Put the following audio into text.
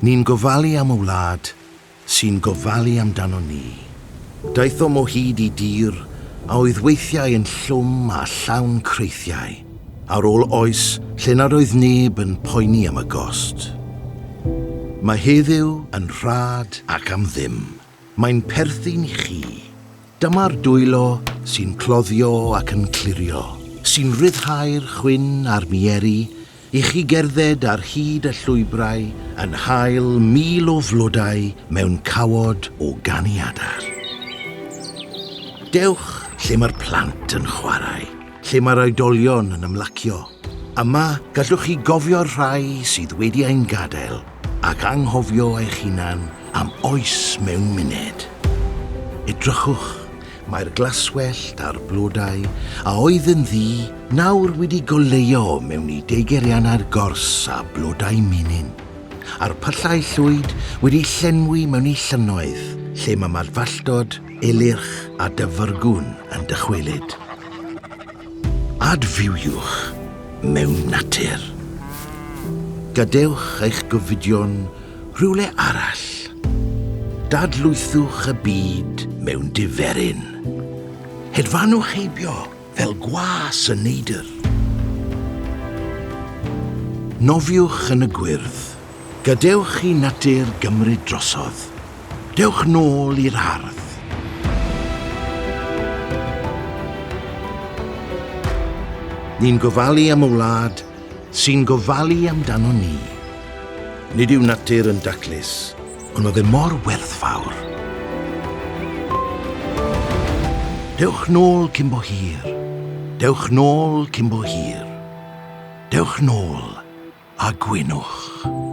Ni'n gofalu am y wlad sy'n gofalu amdanon ni. Daethom o hyd i dir a oedd weithiau yn llwm a llawn creithiau, ar ôl oes lle nad oedd neb yn poeni am y gost. Mae heddiw yn rhad ac am ddim. Mae'n perthyn i chi. Dyma'r dwylo sy'n cloddio ac yn clirio, sy'n rhyddhau'r chwyn a'r mieri i chi gerdded ar hyd y llwybrau yn hael 1,000 o flodau mewn cawod o ganu adar. Dewch lle mae'r plant yn chwarae, lle mae'r oedolion yn ymlacio. Yma, gallwch chi gofio'r rhai sydd wedi ein gadael ac anghofio eich hunan am oes mewn munud. Edrychwch, mae'r glaswellt a'r blodau a oedd yn ddu nawr wedi goleuo mewn i deigeriannau'r gors a blodau menyn, a'r pyllau llwyd wedi llenwi mewn i llynnoedd lle mae madfalltod, elyrch a dyfrgwn yn dychwelyd. Adfywiwch mewn natur. Gadewch eich gofidion rhywle arall. Dadlwythwch y byd mewn diferyn. Hedfanwch heibio fel gwas y neidr. Nofiwch yn y gwyrdd. Gadewch i natur gymryd drosodd. Dewch nôl i'r ardd. Ni'n gofalu am y wlad sy'n gofalu amdano ni. Nid yw natur yn daclus, ond mae fe mor werthfawr. Dewch nôl cyn bo hir. Dewch nôl cyn bo hir. Dewch nôl a gwynwch.